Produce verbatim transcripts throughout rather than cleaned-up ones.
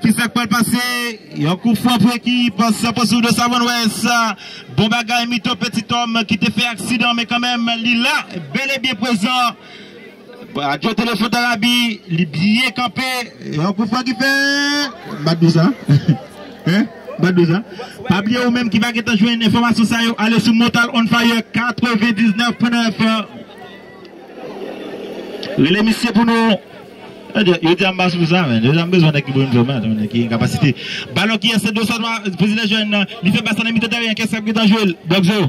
Kisa k pral pase? Yon kou frape ki pase pou sou de Savann Wès. Bon bagay, Mito Petit Homme ki te fè aksidan, men kanmenm, li la, bèl e byen prezan. Radyo Telefon Tarabi, li byen kanpe. Yon kou frape ki fè. Bat dous, hein? Hein? Bat dous, hein? Pa bliye ou menm ki pa gentan jwenn enfòmasyon sa yo, ale sou Motal on Fire katrevendiznèf pwen nèf. Rele misye pou nou. Yo di, yo di a m pa sou sa, men. Yo di a m bezwen nèg ki pou vin fè match, nèg ki gen kapasite. Balon ki anse de sa, prezidan jèn nan. Li fè pas nan mitan teren, kiyès k ap gentan jwe l? Blòk zo.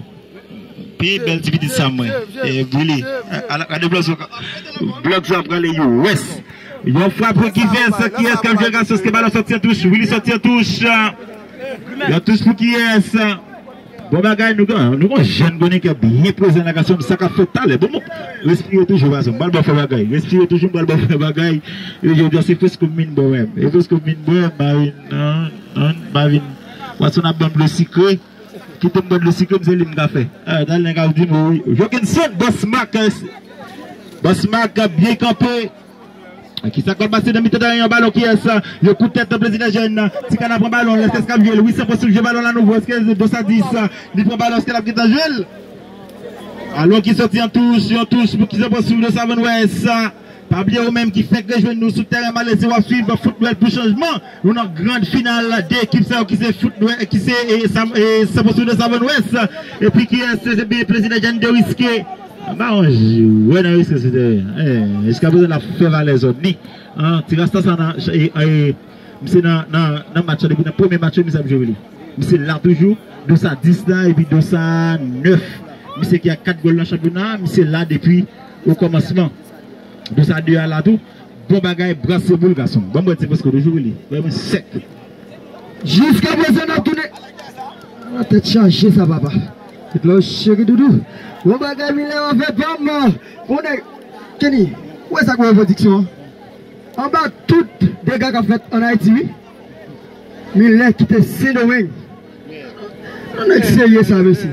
Pi bèl ti pitit sa, mwen. E, Willy. Ala, gade blòk zo. Blòk zo ap prale yo. Wès. Yon frap ki fè sa, kiyès k ap jwe gason, èske balon sòti an touch? Willy sòti an touch. Yon touch pou kiyès? Bon bagay, nou gen, nou gen jèn konnen ki byen prezan la gason, sa k ap fèt talè. Bon, bon, respire toujou, gason. M pral ba w fè bagay. Respire toujou, m pral ba w fè bagay. E jodi a, se fresko m vin bwè, mwen. E fresko m vin bwè, m pa vin, non, non, m pa vin. Watson ap ban m dlo sikre. Kite m bwè dlo sikre, m se li m ka fè. Ah, talè nèg ap di m, wi. Jokinson, Boss Mark, Boss Mark, byen kanpe. Kisa k pral pase nan mitan teren an? Balon kiyès? Yon kout tèt nan prezidan jèn. Ti Kana pran balon, èske l ap jwe l? Wi, se posib, jwe balon la, nou vwè èske Dosa dis, li pran balon, èske l ap gentan jwe l? Balon ki sòti an touch, yon touch pou ki se posib de Savann Wès. Pa bliye ou menm ki fèk rejwenn nou sou teren Malezi, w ap swiv Foot Nwèl pou chanjman. Nou nan gran final de ekip sa yo ki se Foot Nwèl, ki se, e, Sam-, e, se posib de Savann Wès. Epi kiyès? Se byen prezidan jèn de riske. Anba yon jwè nan riske sou teren. Eh, jiskaprezan l ap fè valè zòn li. An, ti rasta sa nan, e, e, misye nan, nan, nan match la, depi nan premye match yo, misye ap jwe li. Misye la toujou, Dosa dis la, epi Dosa nèf. Misye ki a kat gòl nan chanpyona, misye la depi o kòmansman. Dosa de a la tou. Bon bagay, brase boul, gason. Ban m wè ti presko toujou li. Wè mwen sèk. Jiskaprezan n ap tounen. Nan tèt chaje sa, papa. Tèt la cheri doudou. Bon bagay, Milè, w ap fè pa m. Bon nèg. Kenny, ou wè sa k wè pwodiksyon an? Anba tout dega k ap fèt ann Ayiti, wi. Milè kite Sendomeng. Yon nèg serye sa, mesye.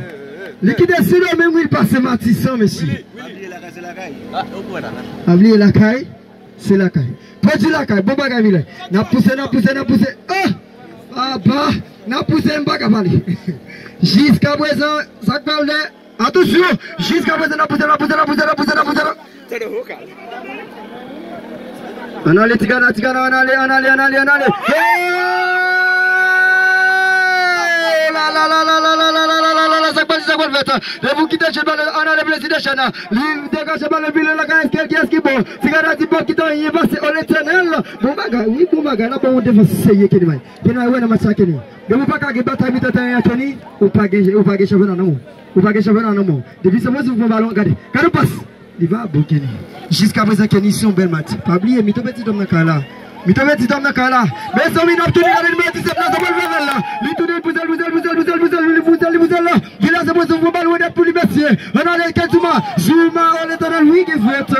Li kite Sendomeng, wi, li pase Matisan, mesye. Pa bliye lakay, se lakay. Pwodui lakay, bon bagay, Milè. N ap pouse, n ap pouse, n ap pouse. Oh! Papa, n ap pouse, m pa ka pale. Jiskaprezan, sa k pral fè? Atansyon! Jiskaprezan, n ap pouse, n ap pouse, n ap pouse, n ap pouse, n ap pouse, n ap pouse. Ann ale, Ti Kana, Ti Kana, ann ale, ann ale, ann ale, ann ale. Hey! La, la, la, sa k pase, sa k pral fèt? Depi w kite jèn balon, ann ale, prezidan jèn nan. Li degaje balon, vire lakay, èske kiyès ki bon? Ti Kana di, bon, kite anyen pase, o Letènèl. Bon bagay, wi, bon bagay. N ap ba w yon defans serye, Kenny May. Kenny May, wè nan match sa, Kenny. Depi w pa ka gen batay mitan teren an, Kenny, ou pa gen, ou pa gen chanpyona nan men w. Ou pa gen chanpyona nan men w. Depi se mwen si w pran balon, gade. Gade pas. Li pa bon, Kenny. Jiskaprezan, Kenny, se yon bèl match. Pa bliye, Mito Petit Homme nan kay la. Mito Petit Homme nan kay la. Mezanmi, n ap tounen gade nimewo disèt la, sa pral fè bèl la. Li tounen pou zèl, pou zèl, pou zèl, pou zèl, pou zèl, li pou zèl, li pou zèl la. Vila se mwen si w pran balon nèt pou li, mesye. Ann ale, Ken Zuma. Zuma, o Letènèl, wi, gen fòt.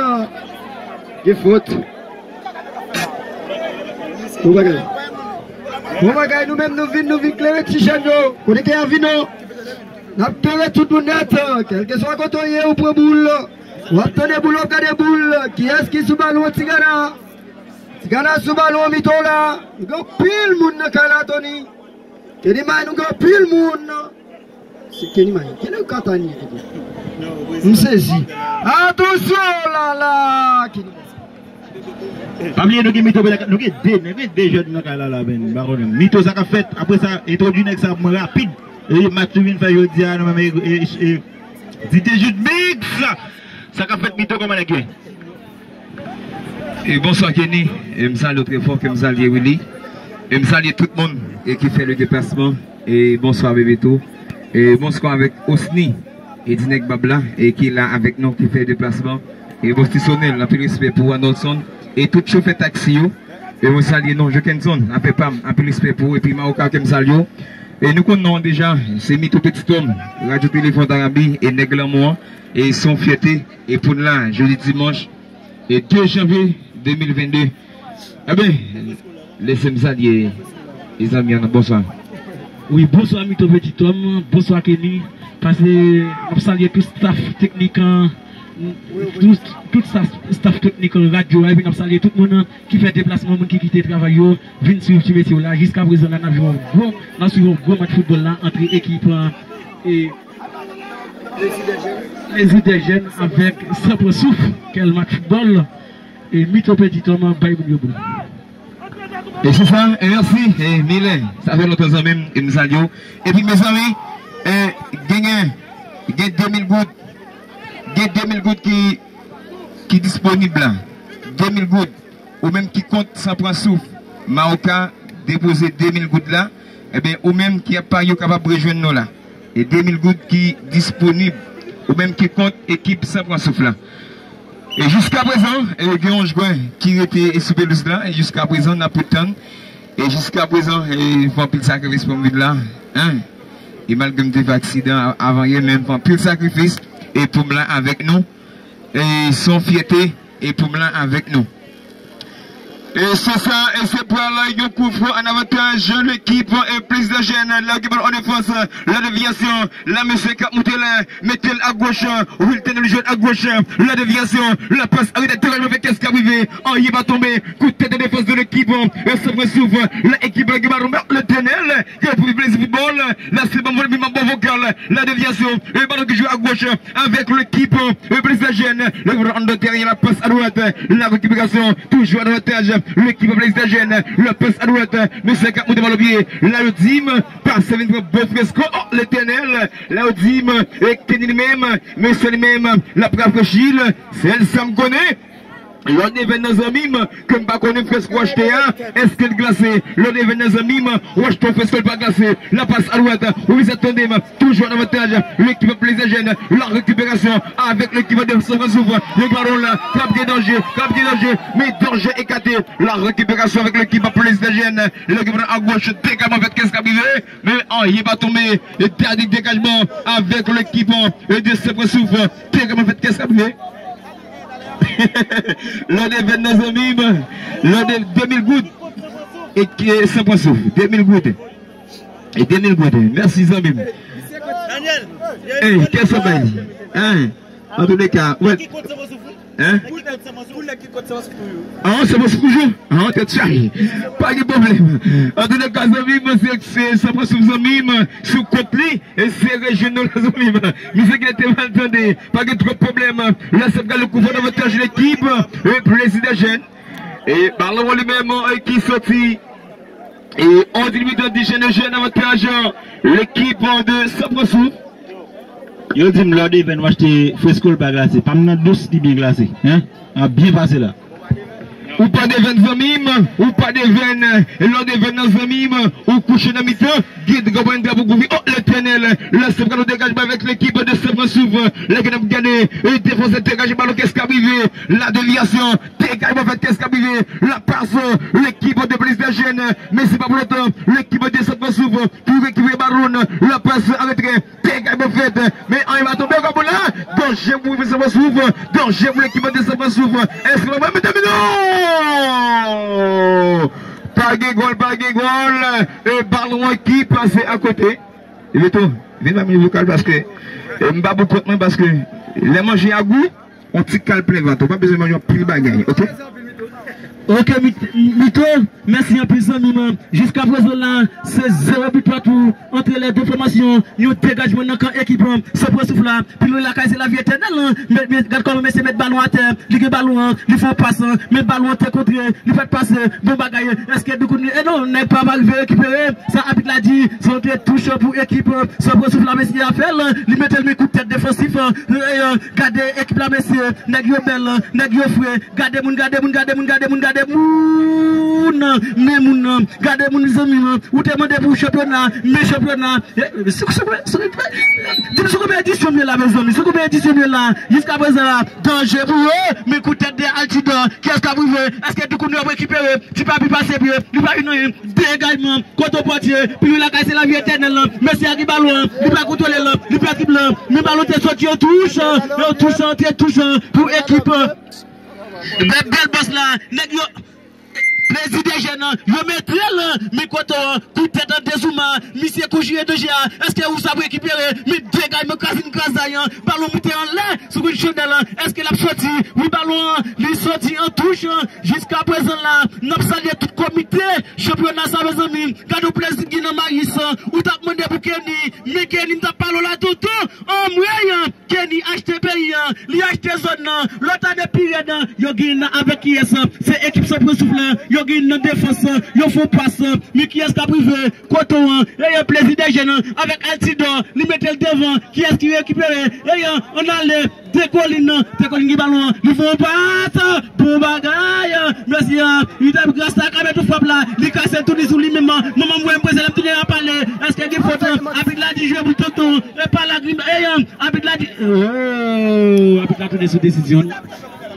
Gen fòt. Bon bagay. Bon bagay, nou menm nou vin, nou vin klere ti jèn yo. Kote ke y a vin non? N ap klere tout moun nèt. Kèlkeswa kote w ye, ou pran boul. W ap tande boul, w ap gade boul. Kiyès ki sou balon? Ti Kana. Ti Kana sou balon, Mito la. Nou gen anpil moun nan kay la, Tony. Kenny May, nou gen anpil moun. Se Kenny May. Kenny Katani. M sezi. Atansyon, la, la. Kenny May. Pa bliye, nou gen Mito, nou gen de, nou gen de jèn nan kay la, la, men, m pa konnen. Mito, sa k ap fèt? Apre sa, entwodui nèg sa pou mwen rapid. E match nou vin fè jodi a, nou menm, e, e, e, Dite Jud Mix. Sa k ap fèt, Mito, kòman nèg yo? E bonswa Kenny, e m salye w trè fò, ke m salye Willy, e m salye tout moun e ki fè le deplasman, e bonswa Bebeto, e bonswa avèk Osni, e di nèg bab la, e ki la avèk nou, ki fè deplasman, e Bostisonèl, anpil respè pou Anolson, e tout chofè taksi yo, e mwen salye non Jokenson, afè pa m, anpil respè pou ou, epi Mawoka ke m salye w, e nou konn non an deja, se Mito Petit Homme, Radyo Telefòn Tarabi, e nèg lanmou an, e se yon fyète, e pou n la, jodi dimanch, e de janvye de mil vennde. Enben, lese m salye, e zanmi an, bonswa. Wi, bonswa Mito Petit Homme, bonswa Kenny. Pase, m ap salye tout staff teknik an, Tout, tout sa, staff teknik radyo a, epi n ap salye tout moun ki fè deplasman, moun ki kite travay yo, vin swiv ti mesye yo la. Jiska prezan la, n ap jwe yon gwo, n ap swiv yon gwo match foutbòl la antre ekip, e, Plezi dè Jèn avèk San Pran Souf. Kèl match foutbòl. E Mito Petit Homme bay moun yo boul. E se sa, e mèsi, e Milè, sa fè lontan zanmi m, e m salye w. Epi mezanmi, e, genyen, gen de mil goud, gen de mil goud ki, ki disponib la. De mil goud, ou menm ki kont San Pran Souf, Mawoka, depoze de mil goud la, ebyen, ou menm ki ap parye, ou kapab rejwenn nou la. E de mil goud ki disponib, ou menm ki kont ekip San Pran Souf la. E jiska prezan, e gen yon jwè ki rete sou pelouz la. E jiska prezan, n ap ret tann. E jiska prezan, e fè anpil sakrifis pou m vin la. Hein? E malgre m te fè aksidan a-, avan yè, men m fè anpil sakrifis. E pou m la avèk nou. E se yon fyète. E pou m la avèk nou. E se sa, e se pral yon kout fwon an avantaj lekip, e, Plezi dè Jèn, la ki bal an defans, la devyasyon, la mesye k ap moute la, mete l agoch, Wilton Eugène agoch, la devyasyon, la pas arete, degajman fè kès k ap rive, anyen pa tonbe, kout tèt de defans de lekip, e, San Pran Souf, la ekip la ki bal tonbe, Letènèl, ke pou plezi foutbòl, la se ban vòl, mi ban bon vokal, la devyasyon, e balon ki jwe agoch, avèk lekip, e, Plezi dè Jèn. Le ballon an dan teren, la pas a dwat. La récupération, toujours en avantage. L'équipe Plezi dè Jèn. La pas a dwat. Mesye k ap moute bal o pye. La yo di m, pase vin pran bon fresko. Oh, Letènèl. La yo di m, e Kenny li menm, mesye li menm, l ap rafrechi l. Sèl sa m konnen. Lòt evènman zanmi m, ke m pa konnen fresko w achte a, èske l glase? Lòt evènman zanmi m, w achte yon fresko, l pa glase. La pas a dwat, ou vizit tande m, toujou an avantaj, lekip Plezi dè Jèn, la récupération avec l'équipe de San Pran Souf, yo balon la, k ap gen danje, k ap gen danje, men danje ekate, la récupération avec l'équipe Plezi dè Jèn, lekip agoch, degajman fèt, kès k ap rive, men anyen pa tonbe, e dènye degajman avec l'équipe de San Pran Souf, degajman fèt, kès k ap rive. Lòt evènman zanmi m, lòt de, de mil goud. E ke San Pran Souf, de mil goud. E de mil goud. Mèsi zanmi m. Ey, kè sa bay. Hein? Antouleka, wè. Hein? Ah, San Pran Souf toujou. Ah, tèt chaje. Pa gen pwoblèm. Antouleka zanmi m, se, se San Pran Souf zanmi m, sou kont li. E se rejwenn nou la zanmi m. Mizik la te mal tande. Pa gen twòp pwoblèm. La se ap gade kouvè avantaj lekip, e, Plezi dè Jèn. E balon li menm, e, ki soti. E on dirijan di jèn jèn avantaj lekip de San Pran Souf. Yo di m lòt evèn w achte fresko l pa glase. Pa m nan dous li byen glase. Hein? A byen pase la. Ou pa devèn zanmi m, ou pa devèn, lè w devèn nan zanmi m, ou kouche nan mitan, gid konprann trap ou kouvi. Oh, Letènèl, lè se pral yon degajman avèk lekip de San Pran Souf, lè ke n ap gade, e, defansè degaje balon, kès k ap rive, la devyasyon, degajman fèt, kès k ap rive, la pas, lekip de Plezi dè Jèn, men se pa pou lontan, lekip de San Pran Souf, ki rekipere balon, la pas an retrè, degajman fèt, men anyen pa tonbe, gòbou la, danje pou San Pran Souf, danje pou lekip de San Pran Souf, èske pa mwen, medam, non! Pa gen gòl, pa gen gòl, e balon an ki pase akote. Vito, vin ba m yon vokal paske, e, m pa pou kont mwen paske lè manje a gou, yon ti kal plen vant, ou pa bezwen manje yon pil bagay, oke? Oke, Mit-, Mito, mèsi anpil zanmi m. Jiska prezan la, se zewo but partou antre lè de fòmasyon. Yon degajman nan kan ekip San Pran Souf la. Pi lwen lakay se lavi etènèl. Men, men, gad kòman mesye met balon atè. Li gen balon an, li fè yon pas, men balon an te kontre, li fèt pase. Bon bagay. Èske Doukoun, e non, nèg pa pa rive rekipere. Sa abit la di, se yon touch pou ekip San Pran Souf la, mesye a fè l. Li mete l men kout tèt defansif. E, e, gade ekip la, mesye. Nèg yo bèl, nèg yo fre. Gade moun, gade moun, gade moun, gade moun, gade moun. Men moun nan, gade moun, zanmi m. Ou te mande pou chanpyona, men chanpyona. E, se, se, se, di m sou konbyen edisyon m ye la, mezanmi? Sou konbyen edisyon m ye la? Jiska prezan la, danje pou yo, men kout tèt de Altidor. Kiyès k ap rive? Èske Doukoun yo ap rekipere? Ti papi pase pye, li pa vin anyen. Degajman, kote pòtye, pi lwen lakay se lavi etènèl lan. Mesye a gen balon an, li pa kontwole l, li pa drible l. Men balon te soti, yon touch, yon touch, yon touch pou ekip. Bèl, bèl bòs la, nèg yo. Plezi de jèn, yo mete l, men kote w, kout tèt an de Zuma, misye kou chire danje a, èske ou sa pou rekipere, men degaj, men krasin krazay, balon moute anlè, sou kout chandèl, èske l ap soti, wi balon an, li soti an touch, jiska prezan la, n ap salye tout komite, chanpyona sa mezanmi, gade yon plezi ki nan Maris, ou t ap mande pou Kenny, men Kenny m t ap pale w la tonton, anmwey, Kenny achte peyi an, li achte zòn nan, lòt ane pi rèd, yo gen nan avèk kiyès, se ekip San Pran Souf la, yo gen nan defans, yo fè yon pas, men kiyès k ap rive, kote w, e yo plezi de jèn avèk Altidor, li mete l devan, kiyès ki rekipere, e yo, ann ale, Dekolin, Dekolin gen balon an, li fè yon pas, bon bagay, mesye, li t ap gras la, ka mete yon frap la, li kase l tounen sou li menm, manman m wè m prese, lè m tounen ap pale, èske gen fòt, abit la di jwe pou tonton, e pa lagrim, e yo, Abit la di, oh, abit la tounen sou desizyon l.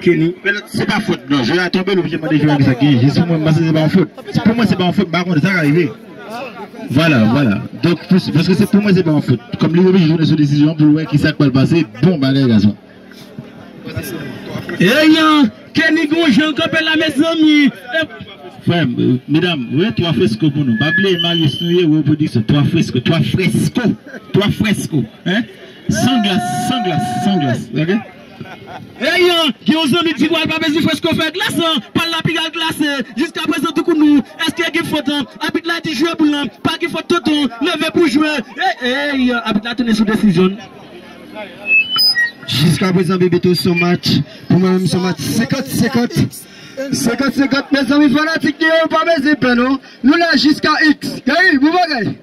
Kenny. Men se pa fòt non, jwè a tonbe, l oblije mande jwè a kisa ki ye. Jis pou mwen, m panse se pa yon fòt. Pou mwen, se pa yon fòt, m pa konnen sa ka rive. Vwala, vwala. Donk, pou, paske se pou mwen, se pa yon fòt. Kòm li oblije tounen sou desizyon pou l wè kisa k pral pase, bon bagay, gason. Eyan, Kenny gon jan kanpe la, mezanmi. E, frè m, medam, wè, twa fresko pou nou. Pa bliye, Marius nou ye, wè, pwodiksyon, twa fresko, twa fresko, twa fresko, hein? San glas, san glas, san glas, ok? Eyan, gen yon zanmi di w al pa bezwen fresko fè glas, pa l la piga l glase. Jiska prezan, tou kou nou, èske gen fòt? Abit la di jwe boul lan, pa gen fòt tonton, leve pou jwe. Ey, ey, abit la tounen sou desizyon l. Jiska prezan, Bebeto, se yon match, pou mwen menm, se yon match senkant senkant. Senkant senkant, mezanmi, fanatik nou yo, pa bezwen pè non. Nou la jiska X. Gary, bon bagay.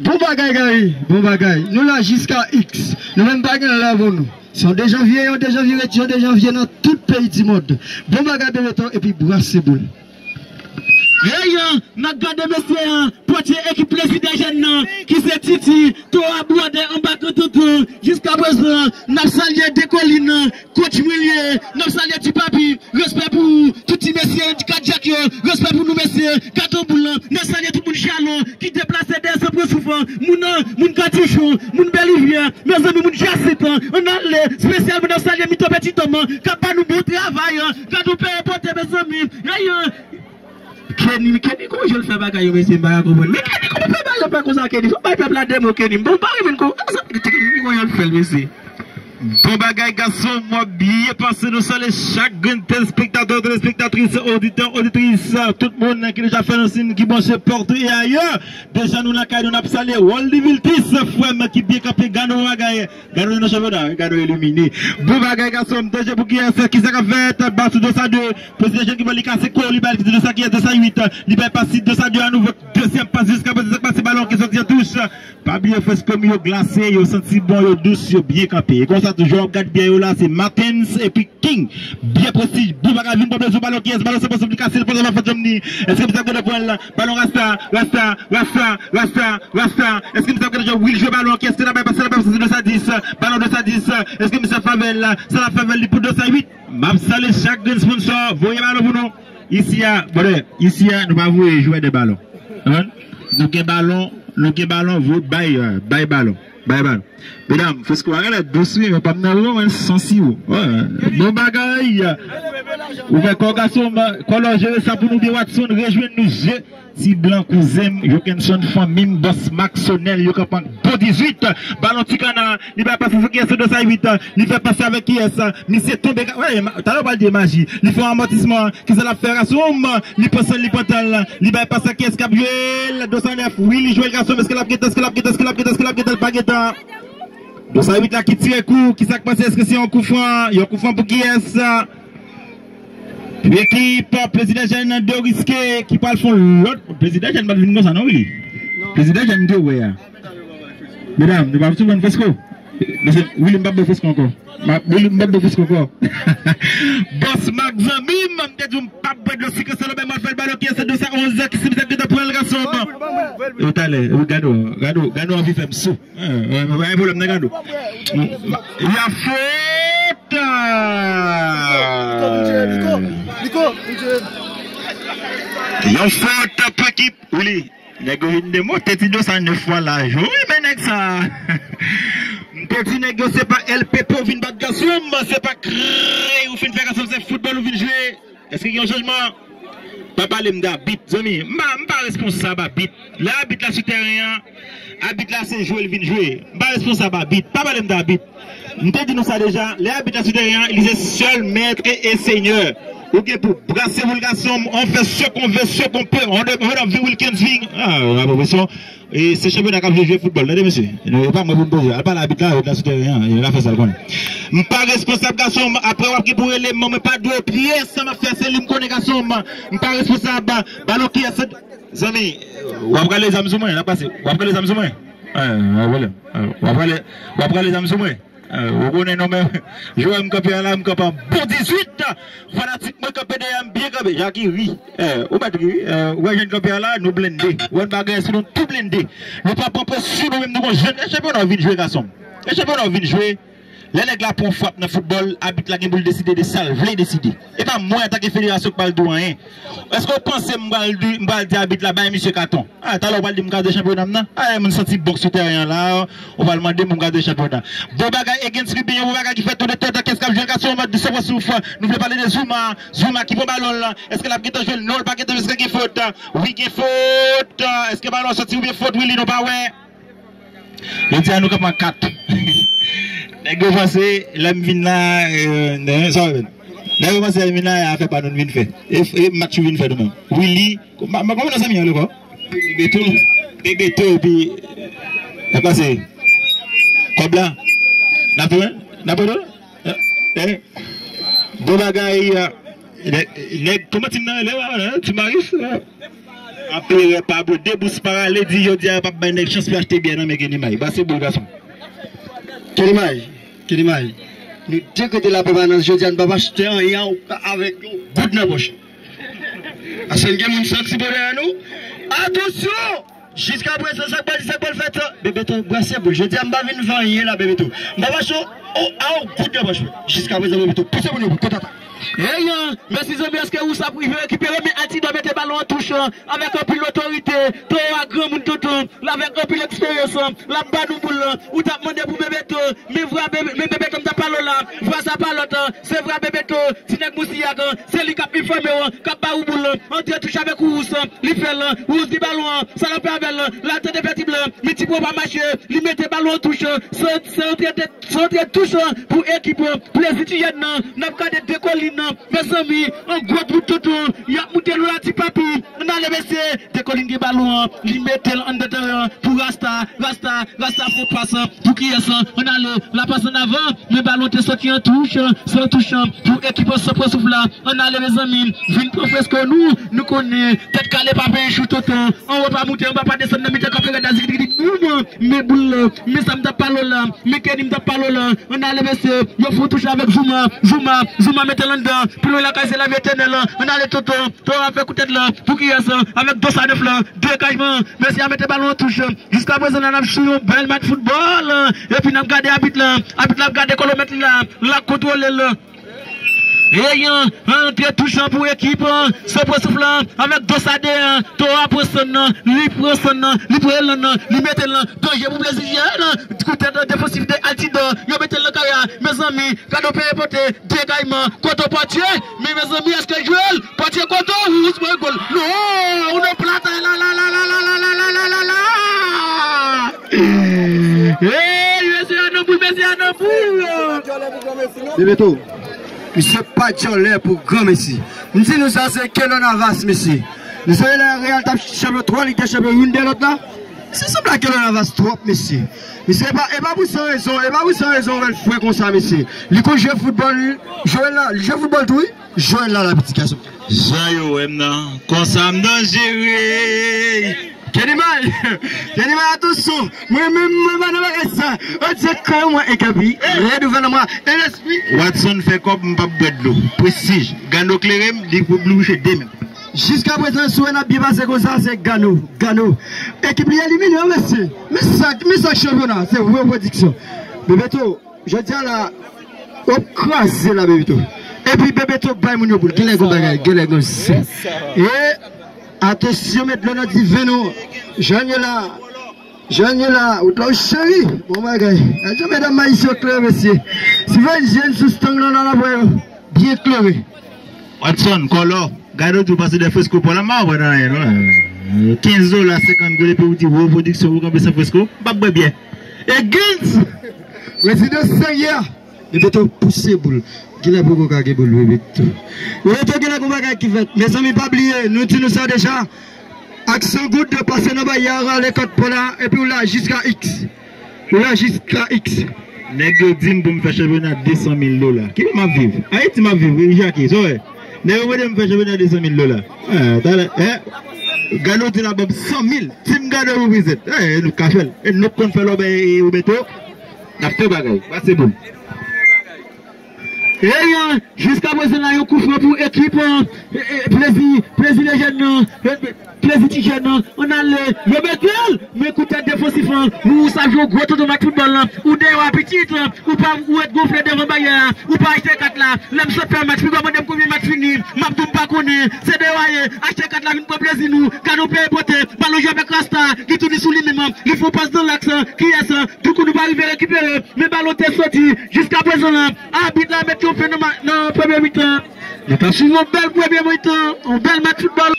Bon bagay, Gary. Bon bagay. Nou la jiska X. Nou menm pa gen lè pou nou. Se yon de janvye, yon de janvye rete yon de janvye nan tout peyi di mond. Bon bagay, Bebeto, epi brase boul. Eyan, n ap gade mesye an, pòtye ekip Plezi de Jèn nan, ki se Titi, Tora Bwòdè anba kantonton. Jiska prezan, n ap salye Dekolin, kotch mwen li ye, n ap salye Ti Papi, respè pou ou, tout ti mesye kadyak yo, respè pou nou mesye, gato boul lan, n ap salye tout moun Chalon, ki deplase dèyè San Pran Souf, moun, moun Katouchon, moun Bèlivyè, mezanmi, moun Jasit, ann ale, espesyalman n ap salye Mitan Petitòm, k ap ba nou bon travay, gato peye pote, mezanmi, eyan, Kenny, Kenny, kòman jan l fè bagay yo, mesye, m pa ka konprann. Men Kenny, kòman fè bagay yo fè konsa, Kenny? Fò bay pèp la de mo, Kenny. Bon, m pa renmen l kon, sa, Kenny, kòman jan l fè l, mesye? Bon bagay, gason, m ap byen pase, nou salye chak grenn telespektatè, telespektatris, oditè, oditris, tout moun ki deja fè nou siy, ki branche partou e ayè. Deja nou lakay nou, n ap salye Roldy Viltis, frè m ki byen kanpe, gade yon bagay. Gade w nan chanpyona, gade w elimine. Bon bagay, gason, m danje pou kiyès, kisa k ap fèt, ba sou Dosa de, Plezi de Jèn ki ba li kase kou, li ba li Dosa kiyès, Dosa uit, li bay pas Dosa de a nouvo, dezyèm pas jiska prezan, sa k pase, balon ki soti an touch. Pa bliye fresko m yo glase, yo santi bon, yo dous, yo byen kanpe. E konsa toujou, w ap gade byen yo la, se Martens epi King. Byen presi, bon bagay, vin pran plezi, balon kiyès, balon se posib, li kase, li pran, li fè janm ni. Èske misye ap gade pran l? Balon Rasta, Rasta, Rasta, Rasta, Rasta. Èske misye ap gade jan Will jwe balon? Kiyès ki ta bay pas? Sa ta bay pas Dosa dis. Balon Dosa dis. Èske misye ap fè avè l? Sa l ap fè avè l, li pou Dosa uit. M ap salye chak grenn sponsò. Voye balon pou nou. Isi a, brother, isi a, nou pa voye jwè de balon. Konprann? Nou gen balon, nou gen balon, voye bay, euh, bay balon. Bay balon. Medam, fresko a genlè dous wi, men pa m nan ron, men san siwo. Bon bagay. Ou fè kò gason, kòlò jere sa pou nou de Watson, rejwenn nou je. Ti blan kouzen m, Jokenson fanmi m, bòs Maxonel, yo kanpe ak bon dizuit. Balon ti kana, li bay pas sou kiyès, Dosa uit, li fè pas avèk kiyès, misye tonbe, wè, talè w pral di maji, li fè yon amòtisman, kisa l ap fè gason m, li panse l, li pantan l, li bay pas a kiyès k ap jwe l, Dosa nèf, wi, li jwe l gason m, èske l ap gentan, èske l ap gentan, èske l ap gentan, èske l ap gentan, l pa gentan. Dosa uit la ki tire kou, kisa k pase, èske se yon kou fran, yon kou fran pou kiyès? Ekip Plezi de Jèn nan de riske ki pral fè yon lòt. Plezi de Jèn pa t vin konsa non, Willy. Plezi de Jèn m te wè a. Medam, nou pa sou bann fresko. Mesye, Willy, m p ap bwè fresko ankò. M ap, Willy, m p ap bwè fresko ankò. Bòs Mak zanmi m, m te di w m p ap bwè dlo sik, se lè m al fè l balon kiyès, se de sa onz ki se misye ki te pran l gason. Yo talè, gade w, gade w, gade w anvi fè m sou. Yon fòt. Yon fòt pou ekip. Willy, nèg yo vin demonte ti Dosa nèf fwa la. Wi, men nèg sa. M te di nèg yo se pa L P P ou vin bat gason, se pa krey ou fin fè gason, se foutbòl ou vin jwe. Èske gen yon chanjman? Pa pale m de abit, zanmi. M pa, m pa responsab abit. Lè abit la sou tèren an, abit la se jwe l vin jwe. M pa responsab abit. Pa pale m de abit. M te di nou sa deja. Lè abit la sou tèren an, il est seul maître et seigneur. Ou gen pou brase pou l gason m, on fait ce qu'on veut, ce qu'on peut. On, on, on, Wilkins vin. Ah, la pression. E se chanpyona k ap jwe, jwe foutbòl, tande mesye. E pa mwen pou m poze. Al pale abit la, abit la sou teren an, e l a fè sa l konnen. M pa responsab gason m, apre w ap gen pou rele m, mwen pa dwe pyès sa m ap fè, se li m konnen gason m. M pa responsab, balon kiyès, zanmi, w ap rale zam sou mwen, n ap pase, w ap rale zam sou mwen. W ap rale, w ap rale zam sou mwen. Ou konnen non men, jwè m kanpe a la, m kanpe an bon dizuit. Fanatik mwen kanpe dèyè m, byen kanpe. Jaki ri. Ou mèt ri wi. Ou wè jan n kanpe a la, nou blende. Ou wè n bagay sou nou tou blende. Nou pa pran pwes sou nou menm, nou gon jèn. E chanpyona w vin jwe gason m. E chanpyona w vin jwe. Lè nèg la pran fwap nan foutbòl, abit la gen pou l deside de sa l vle deside. E pa mwen antanke federasyon k pral di w anyen. Èske w panse m pral di, m pral di abit la bay misye katon? A, talè w pral di m kraze chanpyona m nan? A, moun santi bon sou teren an la, w pral mande m pou m kraze chanpyona. Bon bagay, Egens Rubin, yon bon bagay ki fèt tou de tèt, kès k ap jwe gason an, di sou souf. Nou vle pale de Zouma, Zouma ki pran balon l. Èske l ap gentan jwe l? Non, l pa gentan jwe, èske gen fot? Wi, gen fot. Èske balon an soti oubyen fot? Wi, li, nou pa wè. Yo di a nou kanpe an kat. Nèg yo panse lè m vin la, euh, sa w vin. Nèg yo panse lè m vin la, e afè pa nou n vin fè. E, e match ou vin fè nou menm. Willy, kòman, kòman nan zanmi an ankò? Bebeto, Bebeto, epi, e pase. Kòb la. N ap jwenn? N ap jwenn? Eh, eh. Bon bagay, eh. Nèg, nèg, kòman ti m nan rele, eh, Ti Maris, eh. Anperè Pablo, debous parale, di jodi a yo p ap bay nèg chans pou achte byè nan men Kenny May. Brase boul gason. Kenny May, Kenny May. Nou dekrete lapèmanans jodi a, nou p ap achte anyen avèk yon goud nan pòch. Paske n gen moun santi bon dèyè nou. Atansyon! Jiska prezan, sa k pral di, sa k pral fèt? Bebeto, brase boul. Jodi a, m pa vin fè anyen la, Bebeto. M pa mache a yon goud nan pòch mwen. Jiska prezan, Bebeto, pouse moun yo pou kontrata. Hey, mèsi zanmi, èske ou sa prive rekipere, men Altidor mete balon an touch avèk anpil otorite. Towo a granmoun tonton, l avèk anpil eksperyans, l ap ba nou boul. Ou t ap mande pou Bebeto, men vra Bebe-, men Bebeto m t ap pale w la. Vra sa pa lòt, se vra Bebeto, ti nèg Mousiyak, se li k ap enfòme w, k ap ba ou boul. Antre touch avèk Wous, li fè l, Wous gen balon an, sa l ap fè avè l, l al tande Pèti Blan, men ti bwa pa mache, li mete balon an touch, se, se antre, se antre touch pou ekip Plezi Tijèn nan, n ap gade Dekolin, mezanmi, an gwo bout tonton, y ap moute lou la ti papi, ann ale mesye, Dekolin gen balon an, li mete l anndan teren an pou Rasta, Rasta, Rasta fè yon pas pou kiyès? Ann ale, la pas ann avan, men balon te soti an touch, se yon touch pou ekip San Pran Souf la. Ann ale mezanmi, vin pran fresko nou, nou konnen, tèt kale pa peye chou tonton, anwo pa moute, anba pa desann nan mitan kanpe rèd la zigidigi boum, men boul la, men sa m t ap pale w la, men Kenny m t ap pale w la, ann ale mesye, yo fè yon touch avèk Zouma, Zouma, Zouma mete l anndan, pi lwen lakay se lavi etènèl, ann ale tonton, Towo a fè kou tèt la, pou kiyès, avèk Dosadèf la, degajman, mesye a mete balon an touch, jiska prezan la n ap swiv yon bèl match foutbòl, epi n ap gade abit la, abit la ap gade kolomèt li la, l ap kontwole l. Eyan, antre touch pou ekip, San Pran Souf la, avèk Dosade, Towo a pran sann nan, li pran sann nan, li pran elan nan, li mete l nan, danje pou Plezi Tijèn, kou tèt defansif de Altidor, yo mete l nan kare a, mezanmi, gade yon peye pote, degajman, kote Pòtye, men mezanmi, èske jwe l? Pòtye kote Wous pran gòl. Non, ou nan plata la, la, la. Hey, mesye a nan boul, mesye a nan boul. Bebeto, misye pa djòlè pou granmesi. M di nou sa, se Keylor Navas, mesye. Nou sonje lè Real t ap chanpyon twa Lig dè Chanpyon youn dèyè lòt la? Misye sanble a Keylor Navas twòp, mesye. Mesye, e pa, e pa pou san rezon, e pa pou san rezon ou wè l fre konsa, mesye. Li konn jwe foutbòl, Joel la, li jwe foutbòl tou, wi. Joel la, la, pitit gason. Jan yo wè m nan, konsa m danjere. Kenny May, Kenny May, atansyon. Mwen menm, mwen pa nan bagay sa. On dirait que mwen e kapi, rèd ou vè nan mwen, e lespri. Watson fè kòb, m p ap bwè dlo. Prestij, Gano klere m, li pou bouche de men. Jiska prezan, si w wè n ap byen pase konsa, se Gano, Gano. Ekip li elimine, wi, mesye. Men sa, men sa k chanpyona, se reprodiksyon. Bebeto, jodi a la, w ap kraze la, Bebeto. Epi Bebeto bay moun yo boul. Genlè gon bagay, genlè gon se. E, atansyon, met dlo nan diven nou. Jèn yo la. Jèn yo la, ou tla ou cheri. Bon bagay. Gad jan medam ayisyen yo klere, mesye. Steven James sou stang nan, nan la, byen klere. Watson, Kòlò. Gade w tou pase de fresko pa la, m pa konprann anyen non. Kenz dola, senkant goud epi w di wo pwodiksyon pou kanpe san fresko, m p ap bwè byè. Egens! Prezidan Seyè, Bebeto pouse boul. Kilè poko ka gen boul, Bebeto? Bebeto, kilè gon bagay ki fèt? Mezanmi, pa bliye, nou di nou sa deja. Ak san goud, pase nan baryè a, rale kòt pa la, epi w la jiska X. Ou la jiska X. Nèg yo di m pou m fè chanpyona de san mil dola. Ki bò m ap viv? Ayiti m ap viv, wi, Jackie, sa w wè? Nèg yo mande m fè chanpyona de san mil dola. Ah, talè, eh? Gade w di la banm san mil. Team Gado represent. Eh, nou ka fè l. E nou konn fè lòbèy, e, Roberto. N ap fè bagay. Pase pou m. Eyan, jiska prezan la, yon koufran pou ekip, eh, eh, plezi, plezi de jèn nan, eh, plezi ti jèn nan, ann ale, yo mete l, men kou tèt defansif lan, ou sa jwe gwo tonton match foutbòl lan, ou deyò a pitit, ou pa, ou ret gonfle devan baryè a, ou pa achte kat la, lè m sot fè match, piga mande m konbyen match fini, m ap di w m pa konnen, se deyò a ye, achte kat la vin pran plezi nou, gade yon peye pote, balon jwe avèk Rasta, li tounen sou li menm, li fè yon pas nan laks, kiyès, doukou nou pa rive rekipere, men balon te soti, jiska prezan la, Abit la met yon fen nan ma-, nan premye mitan. Nou ta swiv yon bèl premye mitan, yon bèl match foutbòl.